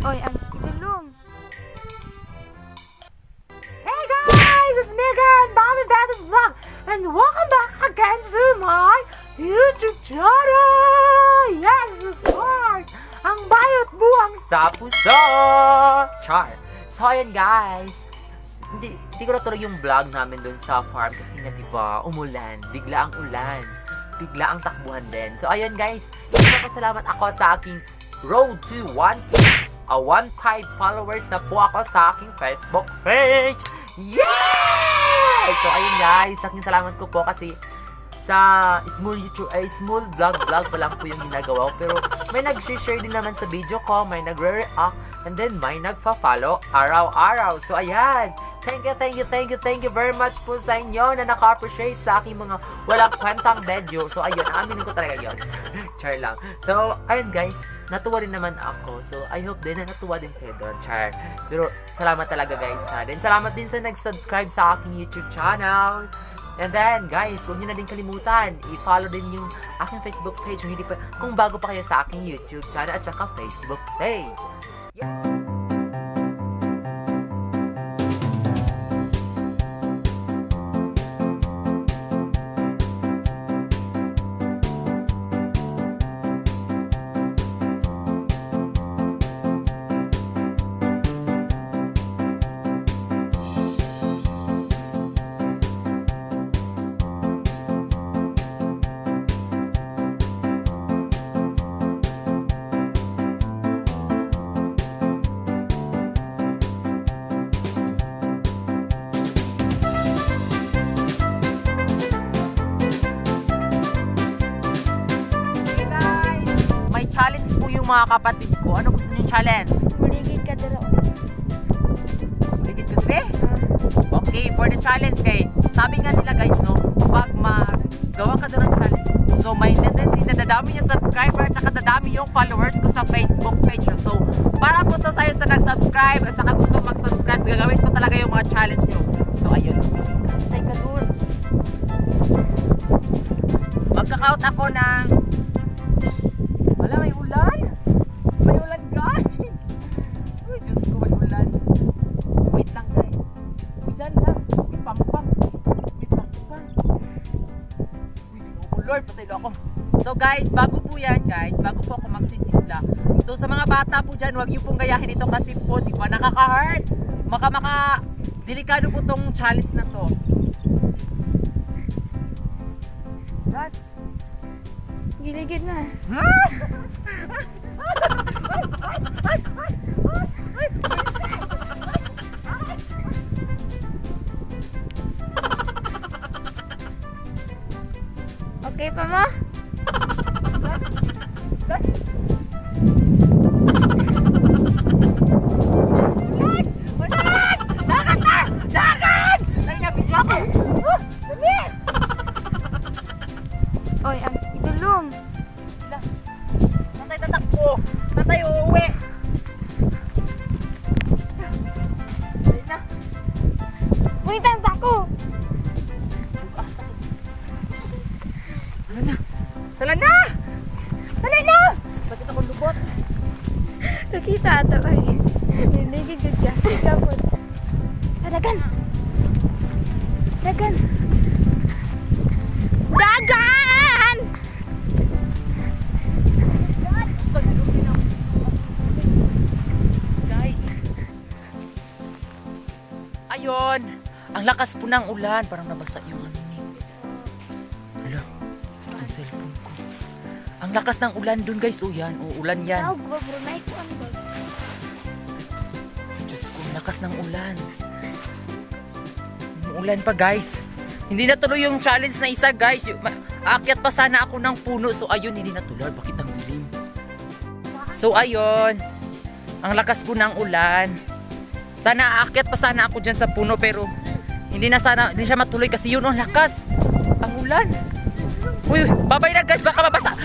Oy, ang idulong. Hey guys, it's me again, Bobby Batis Vlog, and welcome back again to my YouTube channel! Yes, of course! Ang bayot buwang sa puso! Char! So, ayan guys, hindi ko natuloy yung vlog namin dun sa farm kasi nga, di ba, umulan. Bigla ang ulan. Bigla ang takbuhan din. So, ayun guys, nagpapasalamat ako sa aking road to 1K, 1.5 followers na po ako sa aking Facebook page. Yeah! So, ayun guys, aking salamat ko po kasi sa small YouTube, ay small vlog vlog pa lang po yung ginagawa ko. Pero may nag-share din naman sa video ko, may nagre-react, and then may nagfa-follow araw-araw. So ayan, thank you, thank you, thank you, thank you very much po sa inyo na naka-appreciate sa aking mga walang kwentang video. So ayun, aaminin ko talaga yun. Char lang. So ayun guys, natuwa rin naman ako. So I hope din na natuwa din kayo doon, char. Pero salamat talaga guys ha. Then salamat din sa nag-subscribe sa aking YouTube channel. And then, guys, huwag niyo na din kalimutan. I-follow din yung aking Facebook page kung hindi pa, kung bago pa kayo sa aking YouTube channel at saka Facebook page. Yeah. Hey guys! May challenge po yung mga kapatid ko. Ano gusto niyo challenge? Muligid ka dira. Ligid ko dire. Okay, for the challenge kay sabi nga nila guys no, pag maggawa ka doon ng challenge, so may tendency na dadami yung subscriber tsaka dadami yung followers ko sa Facebook page. So, para po to sa'yo sa nag-subscribe at saka gusto mag-subscribe, so gagawin ko talaga yung mga challenge nyo. So, ayun. Tay ka dun. Magka-count ako ng... Wala, may ulan! May ulan, guys! Uy, Diyos ko, may ulan. Wait lang guys. Uy, dyan lang. May pampang. May pampang. Uy, ginoo ko, Lord, pasaylo ako. So guys, bago po yan guys, bago po ako magsisimula. So sa mga bata po dyan, huwag niyo pong gayahin ito kasi po, di ba, nakaka-hurt. Maka maka, delikado po tong challenge na to. Dad. Giligid na. Okay pa mo? Dagan! Dagan na! Dagan! Ay, nabidyo ako! Oh, dali! Oy, ang idulong. Saan tayo tatakbo? Saan tayo uuwi? Dali na. Punitan sa ako. Ah, Sala na! Sala na! Sala na! Bakit ako lubot? Nakita ato ay. Niligid gud ka. Kapot. Dagan. Dagan. Dagan! Guys. Ayun. Ang lakas po ng ulan. Parang nabasa yung ano ni. Hala. Ang cellphone ko. Ang lakas ng ulan dun guys. Oh yan. Oh, ulan yan. Tawag ba bro? Naikuan ba? Diyos ko, ang lakas ng ulan. Umuulan pa guys. Hindi natuloy yung challenge na isa guys. Aakyat pa sana ako ng puno. So ayun, hindi natuloy. Bakit ang dilim? So ayun, ang lakas po ng ulan. Sana aakyat pa sana ako dyan sa puno pero hindi na sana, hindi siya matuloy kasi yun ang lakas. Ang ulan. Uy, babay na guys, baka mabasa.